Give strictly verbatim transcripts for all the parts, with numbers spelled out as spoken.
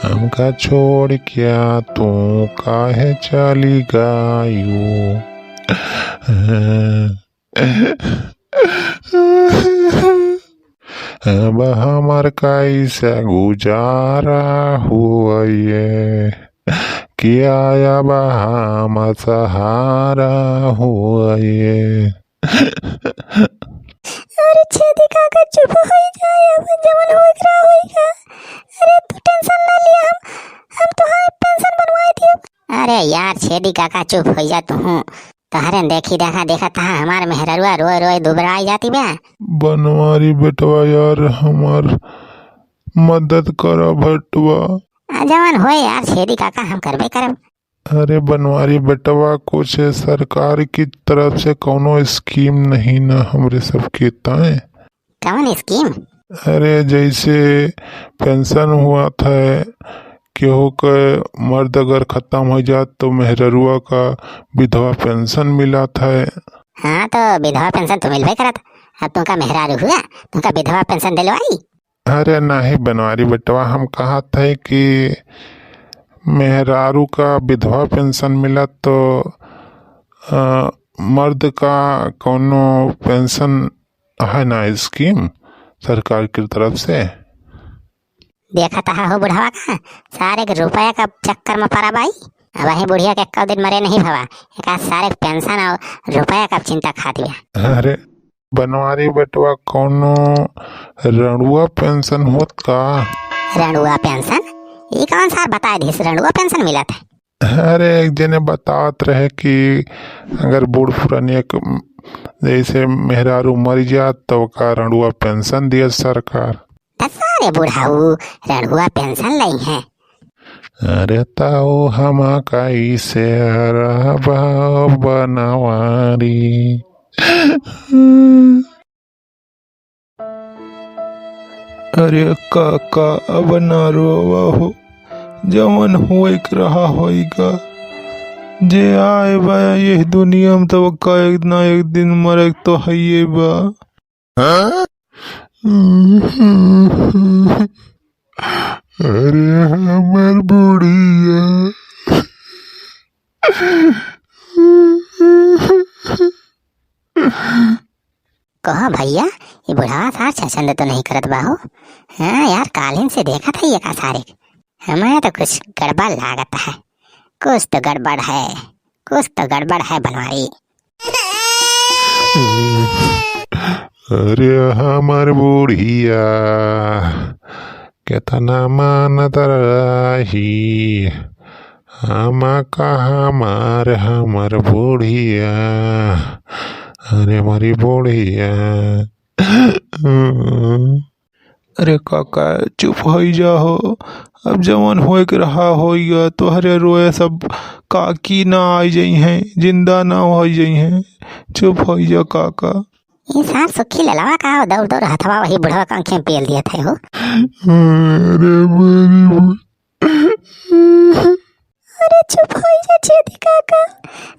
हमका छोड़ क्या तू काहे चली गयू? अब हमर कैसे गुजारा होइए, क्या अब हम सहारा होइए? अरे छेदी काका, चुप होइ जाए, अब जवन होइक रहा होइगा। अरे तू tension ना लिया, हम, हम तोहार pension बनवाए दियो। अरे यार छेदी काका, चुप होइ जा तू। तोहरे देखी देखा, देखा तहा हमार मेहररुआ रोए रोए दुबराई जाती बा। बनवारी बेटवा यार, हमार मदद करा बेटवा। आ, जवन होए यार छेदी काका, हम करबे करब। अरे बनवारी बेटवा, कुछ सरकार की तरफ से कौनो scheme नहीं ना हमरे सबके ताए? कौन scheme? अरे जैसे pension हुआ था, केहू के मर्द अगर खत्म हो जात तो मेहररुआ का विधवा pension मिला था। हाँ, तो विधवा pension तो मिलबे करत, अब तुमका मेहरारू हुआ, तुमका विधवा pension दिलवाई? अरे नहीं बनवारी बेटवा, हम कहत है कि मेहरारू का विधवा pension मिलत तो, अ, मर्द का कौनो pension है ना scheme सरकार की तरफ से? देखत हा हो बुढ़वा का, सारे के रुपया का चक्कर में पड़ा बाई। अब वही बुढ़िया के कब दिन मरे नहीं भवा, एक सारे के pension और रुपया का चिंता खात बिया। अरे बनवारी बेटवा, कौनो रंडुआ pension होत का? रंडुआ pension? ई कौन सार बताए दिस रंडुआ pension मिलत है? अरे एक जने बतावत रहे कि अगर बूढ़ पुरानिया के जैसे मेहरारू मर जात तो ओका रंडुआ pension दिया सरकार। दसा रे बुढ़ाऊ, रंडुआ pension लई है। अरे ताऊ हम कैसे रहबा बनवारी। अरे काका, अब ना रोवा हो, जवन होए के रहा होइगा। जे आए बा यह दुनिया में, तब का एक ना एक दिन मरे के तो हइये बा। अरे हमर बुढ़िया। कहो भइया, ई बुढ़वा सार छछंद तो नहीं करत बा हो? हाँ यार, कालिन से देखत है ये का सारे। हमें तो कुछ गड़बड़ लागत है, कुछ तो गड़बड़ है, कुछ तो गड़बड़ है बनवारी। अरे हमर बुढ़िया, केतना मानत रही, हम का हमार, हमर बुढ़िया, अरे हमारी बुढ़िया। अरे काका, चुप होइ जा हो, अब जवन होए के रहा होइगा, तोहरे रोए सब काकी ना आई जइहैं, जिंदा ना होइ जइहैं, चुप होइ जा काका। ई सार सुखी ललवा का हो, दौड़ दौड़ हथवा वही बुढ़वा का आँखें में पेल दिया था हो। अरे मेरी बु- अरे चुप होइ जा छेदी काका,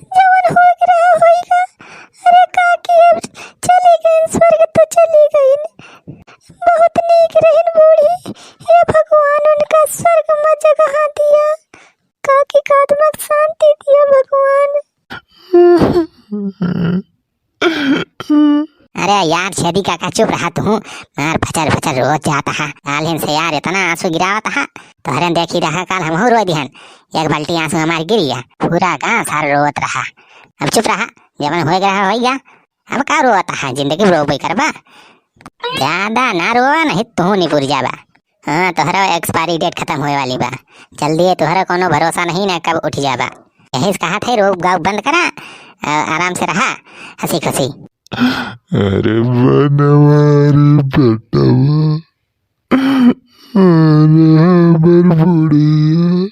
जवन होए के रहा होइगा। अरे काकी अब चली गईन, स्वर्ग तो चली गईन, बहुत नीक रहिन बूढ़ी। हे भगवान, उनका स्वर्ग में जगह दिया, काकी का आत्मा के शांति दिया भगवान। अरे यार छेदी काका, चुप रहा तू, मार फचर फचर रोत जात हा। कालिन से यार इतना आंसू गिरावत हा, तोहरे देखी रहा काल हमहू रोइ दिहन। एक बाल्टी आंसू हमार गिर गया, पूरा गांव सारा रोत रहा। अब चुप रहा, जवन होए के रहा होइगा। अब का रोत हा, जिंदगी में रोबे करबा। ज्यादा ना रोवा, नहीं तू निपुर जाबा। हाँ, तोहरा expiry date खत्म होए वाली बा। जल्दी है, तोहरा कोनो भरोसा नहीं ना कब उठ जाबा। यही से कहा थे, रोब गाँव बंद करा, आ-, आराम से रहा, हंसी खुशी। अरे बनवारी बेटवा, अरे हमर बुढ़िया।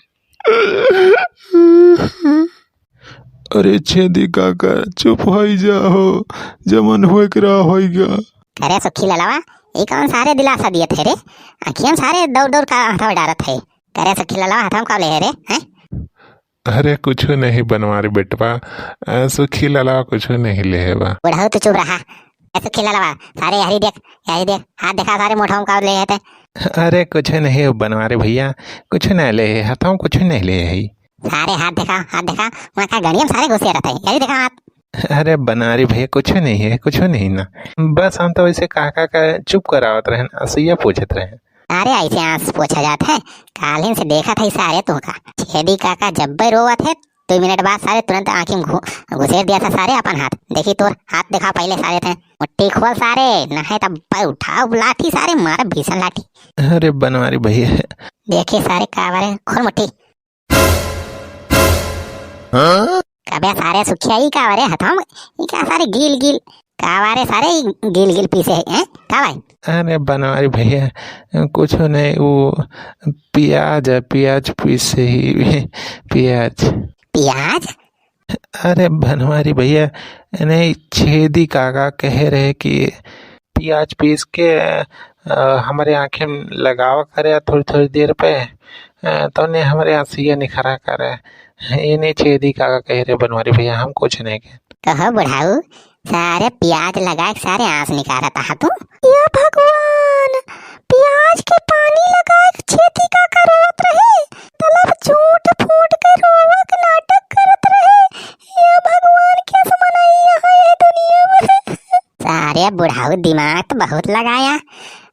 अरे छेदी काका, चुप होइ जा हो, जवन होए के रहा होइगा। करे सुखी ललवा, ई कौन सारे दिलासा दिए थे रे? अखियन सारे दौड़ दौड़ का हथवा डारत है। करे सुखी ललवा, हथवा का ले है रे, हैं? अरे कुछ नहीं बनवारी बेटवा, अ, सुखी ललवा कुछ नहीं ले है बा। बुढ़ऊ तू चुप रहा, ऐसे खिला लवा, सारे यही देख, यही देख, हाथ देखा सारे मोठा का ले है ते। अरे कुछ नहीं बनवारी भैया, कुछ नहीं ले है, हथवा कुछ नहीं ले है। सारे हाथ देखा, हाथ देखा, वहाँ का गड़िया में सारे घुसे रहते हैं, यही देखा हाथ। अरे बनवारी भैया, कुछ नहीं है, कुछ नहीं ना, बस हम तो वैसे काका का चुप करावत रहन, असैया पूछत रहन। अरे ऐसे आँस पोछा जात है, कालिन से देखत है सारे तुहका। छेदी काका जब्बे रोवत है, दो मिनट बाद सारे तुरंत आँखी में घु-, घुसेर दिया था सारे अपन हाथ। देखी तोर हाथ देखा पहले सारे थे, मुट्ठी खोल सारे, नहीं तब उठाओ लाठी सारे, मारे भीषण लाठी। अरे बनवारी भैया। देखी सारे का बारे, खोल मुट्ठी। हाँ? अबे सारे सुखिया, ई का बारे हथवा में, ई का सारे गील गील, का बारे सारे ई गील गील पीसे है, हैं? का भाई? अरे बनवारी भैया, कुछ नहीं, वो प्याज है, प्याज पीसे ही, प्याज। प्याज? अरे बनवारी भैया, नहीं, छेदी काका कहे रहे कि प्याज पीस के, अ, हमरे आँखी में लगावा करे थोड़ी थोड़ी देर पे, अ, तो ने हमरे आँसिया निखरा करे। ये नहीं छेदी काका कहे रहे बनवारी भैया, हम कुछ नहीं कहे। कहो बुढ़ाऊ, सारे प्याज लगाए के सारे आँस निकारत हा तू। या भगवान, प्याज के पानी लगाए के छेदी काका रोवत रहे, तलब झूठ फूट के रोवा के नाटक करत रहे। या भगवान, कैसे मनाई यहाँ ये दुनिया में। सारे बुढ़ाऊ दिमाग तो बहुत लगाया,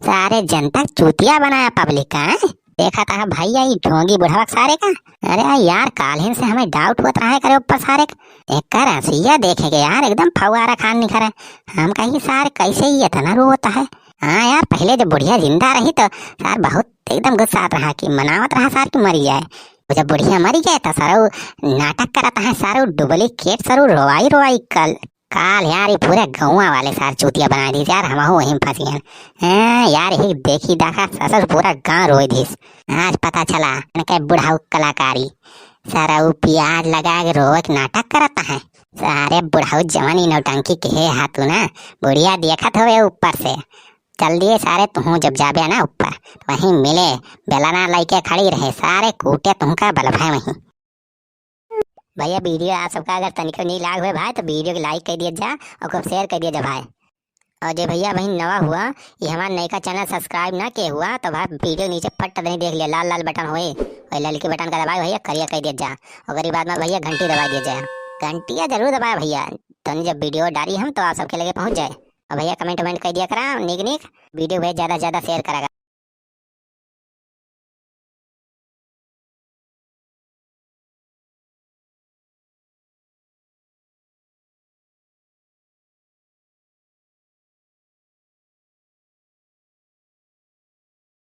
सारे जनता के चूतिया बनाया पब्लिक का, हैं? देखा था भैया ई ढोंगी बुढ़वा सारे का। अरे यार, काल्हिन से हमें डाउट होत रहा है करे ऊपर सारे का। एकर आँसिया देखे के यार एकदम फव्वारा खान निखरे। हम कही सार कैसे ही इतना रोता है। हाँ यार, पहले जब बुढ़िया जिंदा रही तो सार बहुत एकदम गुस्सा आत रहा कि मनावत रहा सार कि मरी जाए। वो जब बुढ़िया मरी जाए तो सारो नाटक करत है, सारो डुप्लीकेट, सारो रोवाई रोवाई कल काल यार, ये पूरे गौवा वाले सार चूतिया बना दीस यार, हमहू वहीं में फंसी हैं। हैं यार, यही देखी देखा ससुर पूरा गांव रोई दीस। आज पता चला इनके बुढ़ाऊ कलाकारी। सारा ऊ प्याज लगा के रोवे के नाटक करत है। सारे बुढ़ाऊ जवानी नौटंकी के है हाथू ना, बुढ़िया देखत होवे ऊपर से। चल दिए सारे, तुहूँ जब जाबे ना ऊपर, तो वहीं मिले, बेलना लइके खड़ी रहे, सारे कूटे तुहका बलभे वहीं। भैया, वीडियो आप सबका अगर तनिको नीक लाग हुए भाई, तो वीडियो के लाइक कर दिया जा और खूब शेयर कर दिया जा भाई। और जे भैया बहिन नवा हुआ, ये हमारा नयका चैनल सब्सक्राइब ना किए हुआ, तो भाई वीडियो नीचे फट देनी देख लिया, लाल लाल बटन होए, और ललकी बटन का दबाए भैया, करिया कर दिया जा। और गरीब आदमी भैया घंटी दबा दिया जाए, घंटिया जरूर दबाए भैया, तनी जब वीडियो डाली हम तो आप सबके लगे पहुँच जाए। और भैया कमेंट वमेंट कर दिया करा नीक नीक, वीडियो भैया ज़्यादा से ज़्यादा शेयर करा।